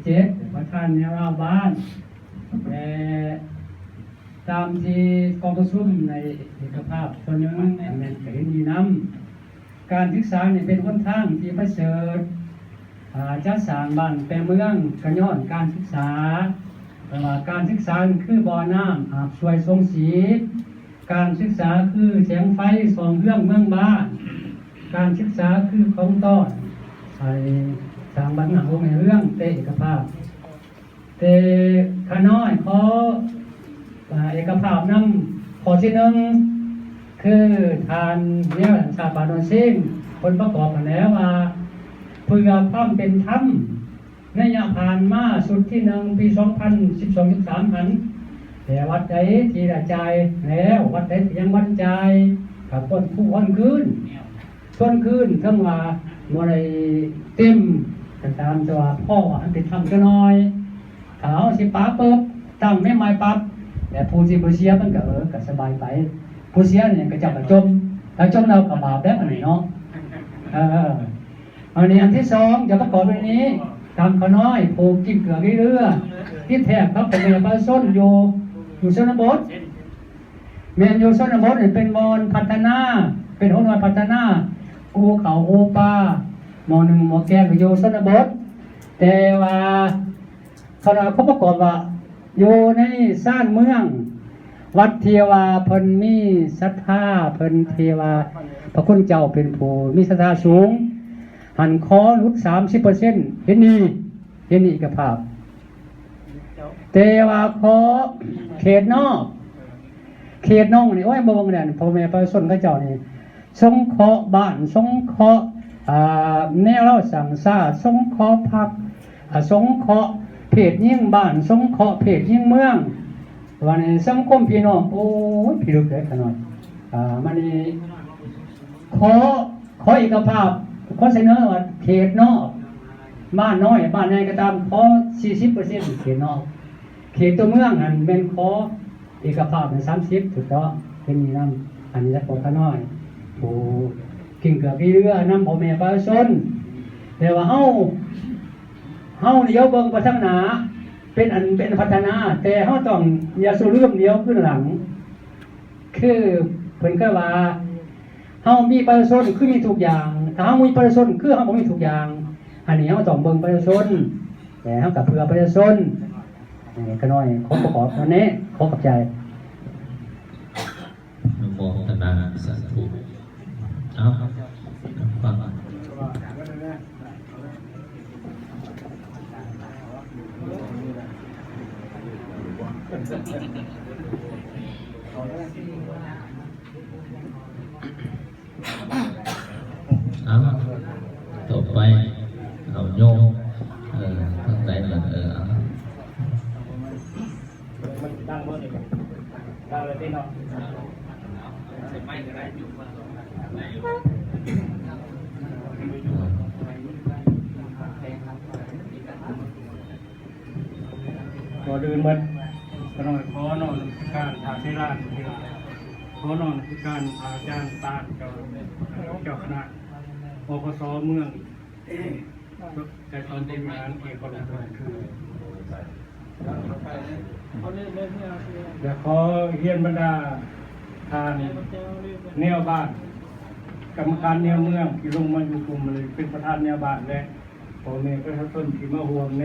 ເຈັດ ປະທານແນວລາວບ້ານ ແລະ ຕາມທີ່ກອງປະຊຸມໃນເອກະພາບສ່ວນໜຶ່ງ ແມ່ນກໍເຫັນດີນຳ ການສຶກສານີ້ເປັນຫົນທາງທີ່ປະເສີດ ອາ ຈະສ້າງບ້ານແປເມືອງ ກໍຍ້ອນການສຶກສາ ແປວ່າການສຶກສາຄືບໍ່ນ້ຳອາບຊ່ວຍຊົງຊີບ, ການສຶກສາຄືແສງໄຟສ່ອງເຮືອງເມືອງບ້ານ, ການສຶກສາຄືຂອງຕ້ອນ ໄອ້ ສ້າງບ້ານເມືອງໃຫ້ຮຸ່ງໃຫ້ເຮືອງ ແຕ່ເອກະພາບ. ແຕ່ຂ້ານ້ອຍຂໍ ອາ ເອກະພາບນຳ ຂໍ້ທີໜຶ່ງ ຄືທ່ານແນວຊາວບ້ານໂນນເຊງ ເພິ່ນປະກອບຫັ້ນແຫຼະວ່າ ເພື່ອຄວາມເປັນທຳ ໄລຍະຜ່ານມາຊຸດທີໜຶ່ງ ປີສອງພັນສິບສອງ ສິບສາມຫັ້ນ ແຕ່ວັດໃດທີ່ໄດ້ຈ່າຍແລ້ວ ວັດໃດທີ່ຍັງບໍ່ໄດ້ຈ່າຍ ກໍຄວນ ຄວນຄືນ ຊວນຄືນ ເຖິງວ່າບໍ່ໄດ້ເຕັມກໍຕາມ ແຕ່ວ່າພໍໃຫ້ເປັນທຳຈັກໜ້ອຍ. ຖ້າເຮົາຊິປະປຶບ ຕັ້ງແມ່ນໝາຍປັບ ແຕ່ຜູ້ທີ່ບໍ່ເສຍມັນກໍ ເອີ ກໍສະບາຍໄປ. ຜູ້ເສຍນີ້ຂະເຈົ້າກໍຈົ່ມ ຖ້າຈົ່ມແລ້ວກໍບາບແລ້ວ ອັນນີ້ເນາະ. ເອີ ອັນນີ້ອັນທີສອງຈະປະກອບດ້ວຍນີ້ ຕາມຂ້ານ້ອຍ ຜູ້ກິນເກືອກິນເຫຼືອ ທີ່ແທບກັບພໍ່ແມ່ປະຊາຊົນຢູ່ ຢູ່ຊົນນະບົດ. ແມ່ນຢູ່ຊົນນະບົດນີ້ເປັນບ່ອນພັດທະນາ ເປັນຫົວໜ່ວຍພັດທະນາ ອູ່ເຂົ້າອູ່ປາ ໝໍ້ໜຶ້ງໝໍ້ແກງກໍຢູ່ຊົນນະບົດ ແຕ່ວ່າ ເຂົາວ່າ ເຂົາປະກອບວ່າຢູ່ໃນຊານເມືອງ ວັດທີ່ວ່າເພິ່ນມີສັດທາ ເພິ່ນທີ່ວ່າພະຄຸນເຈົ້າເປັນຜູ້ມີສັດທາສູງ ຫັ້ນຂໍຫຼຸດສາມສິບເປີເຊັນ ເຫັນດີ ເຫັນດີເອກະພາບ. ແຕ່ວ່າຂໍເຂດນອກ ເຂດນອກນີ້ ໂອ້ຍ ບໍ່ເບິ່ງແລ້ວ ພໍ່ແມ່ປະຊາຊົນເຂົາເຈົ້ານີ້ ສົງເຄາະບ້ານ ສົງເຄາະ ອາ ແນວລາວສ້າງຊາດ ສົງເຄາະພັກ ອາ ສົງເຄາະເພດຍິງບ້ານ ສົງເຄາະເພດຍິງເມືອງ ວ່າໃນສັງຄົມພີ່ນ້ອງ ໂອ້ຍ ພິລຶກເດ້ຂະນ້ອຍ. ອາ ມານີ້ ຂໍ ຂໍເອກະພາບ ຂໍສະເໜີວ່າເຂດນອກ ບ້ານນ້ອຍ ບ້ານໃຫຍ່ກໍຕາມ ຂໍສີ່ສິບເປີເຊັນເຂດນອກ. ເຂດຕົວເມືອງຫັ້ນແມ່ນຂໍເອກະພາບໃຫ້ສາມສິບ ຖືກຕ້ອງ ເຫັນດີນຳ. ອັນນີ້ລະພວກຂ້ານ້ອຍ ຜູ້ກິນເກືອກິນເຫຼືອນຳພໍ່ແມ່ປະຊາຊົນ ແຕ່ວ່າເຮົາ ເຮົາຫຼຽວເບິ່ງໄປທາງໜ້າ ເປັນອັນ ເປັນພັດທະນາ ແຕ່ເຮົາຕ້ອງຢ່າສູ່ລືມຫຼຽວຄືນຫຼັງ. ຄືເພິ່ນເຄີຍວ່າ ເຮົາມີປະຊາຊົນຄືມີທຸກຢ່າງ ຖ້າເຮົາມີປະຊາຊົນຄືເຮົາບໍ່ມີທຸກຢ່າງ. ອັນນີ້ເຮົາຕ້ອງເບິ່ງປະຊາຊົນ ແລະ ເຮົາກໍເພື່ອປະຊາຊົນ. ເອີ ຂະນ້ອຍຂໍປະກອບເທົ່ານີ້ ຂໍຂອບໃຈ. ອະນຸໂມທະນາ ສາທຸ. ເອົາ ຟັງ ເອົາ ຕໍ່ໄປ ເອົາໂຍມ ເອີ ທາງໃດນັ້ນ ເອີ ເອົາ ກ່ອນອື່ນໝົດ ຂ້ານ້ອຍຂໍນ້ອມນະມັດສະການພະເຖລານຸເຖລະ ຂໍນ້ອມນະມັດສະການພະອາຈານຕາດ ເຈົ້າ ເຈົ້າຄະນະ ອພສ ເມືອງ ໄກສອນ ບໍລິຫານເຂດ ແລະ ຂໍຮຽນບັນດາທ່ານແນວບ້ານ ກຳມະການແນວເມືອງທີ່ລົງມາຢູ່ກຸ່ມ ເປັນປະທານແນວບ້ານ ແລະ ພໍ່ແມ່ປະຊາຊົນທີ່ມາຮ່ວມໃນ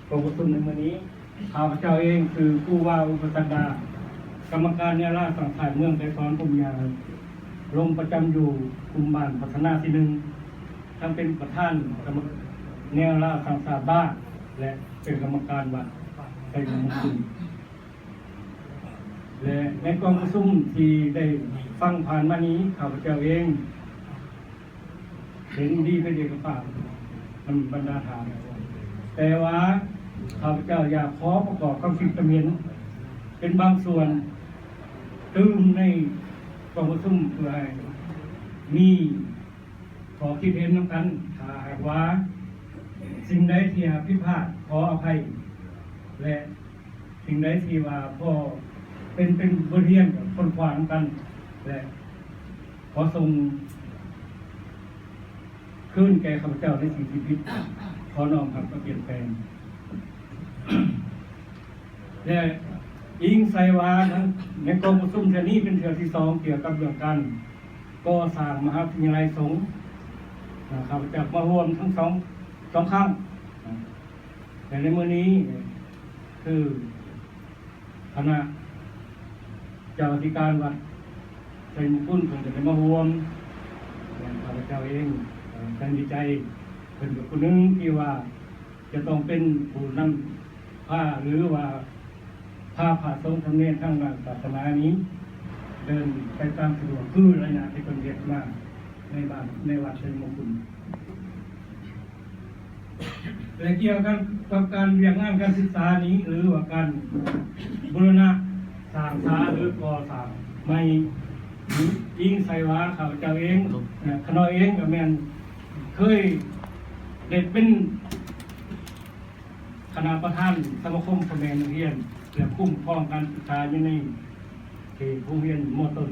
ກອງປະຊຸມໃນມື້ນີ້. ຂ້າພະເຈົ້າເອງຊື່ ຄູວາ ອຸປະສັນດາ ກຳມະການແນວລາວສ້າງຊາດເມືອງໄກສອນ ພົມຍາ ລົງປະຈຳຢູ່ກຸ່ມບ້ານພັດທະນາທີໜຶ່ງ ທັງເປັນປະທານກຳມະ ແນວລາວສ້າງຊາດບ້ານ ແລະ ເປັນກຳມະການວັດໄຊຍະມຸງຄຸນ ແລະ ໃນກອງປະຊຸມທີ່ໄດ້ຟັງຜ່ານມານີ້ ຂ້າພະເຈົ້າເອງ ເຫັນດີເປັນເອກະພາບນຳບັນດາທ່ານ, ແຕ່ວ່າຂ້າພະເຈົ້າຢາກຂໍປະກອບຄຳຄິດຄຳເຫັນເປັນບາງສ່ວນຕື່ມໃນກອງປະຊຸມ ເພື່ອໃຫ້ມີຂໍ້ຄິດເຫັນນຳກັນ. ຖ້າຫາກວ່າສິ່ງໃດທີ່ຜິດພາດ ຂໍອະໄພ ແລະ ສິ່ງໃດທີ່ວ່າພໍເປັນ ເປັນບົດຮຽນ ກະຄົ້ນຄວ້ານຳກັນ ແລະ ຂໍສົ່ງຄືນແກ່ຂ້າພະເຈົ້າໃນສິ່ງທີ່ຜິດ. ຂໍນ້ອມຮັບການປ່ຽນແປງ ແລະ ອີງໃສ່ວ່າໃນກອງປະຊຸມເທື່ອນີ້ເປັນເທື່ອທີສອງ ກ່ຽວກັບເລື່ອງການກໍ່ສ້າງມະຫາວິທະຍາໄລສົງ ຂ້າພະເຈົ້າມາຮ່ວມທັງສອງ ສອງຄັ້ງ ແລະ ໃນມື້ນີ້ຄື ຄະນະເຈົ້າອະທິການວັດໄຊມຸງຄຸນ ເພິ່ນກໍໄດ້ມາຮ່ວມ ແລະ ຂ້າພະເຈົ້າເອງກໍຍັງດີໃຈ ເພິ່ນເປັນຜູ້ໜຶ່ງທີ່ວ່າຈະຕ້ອງເປັນຜູ້ນຳພາ ຫຼືວ່າພາພະສົງສາມເນນທາງດ້ານສາສະໜານີ້ ເດີນໄປຕາມສະດວກ ຄືໄລຍະທີ່ເພິ່ນເຮັດມາໃນບ້ານ ໃນວັດໄຊມຸງຄຸນ. ແລະ ກ່ຽວກັບ ກັບການວຽກງານການສຶກສານີ້ ຫຼືວ່າການບູລະນະສ້າງສາ ຫຼືກໍ່ສ້າງໃໝ່ ອີງໃສ່ວ່າຂ້າພະເຈົ້າເອງ ເອີ ຂ້ານ້ອຍເອງກໍແມ່ນເຄີຍໄດ້ເປັນຄະນະປະທານສະມາຄົມພໍ່ແມ່ນັກຮຽນ ເພື່ອຄຸ້ມຄອງການສຶກສາຢູ່ໃນເຂດໂຮງຮຽນມໍຕົ້ນ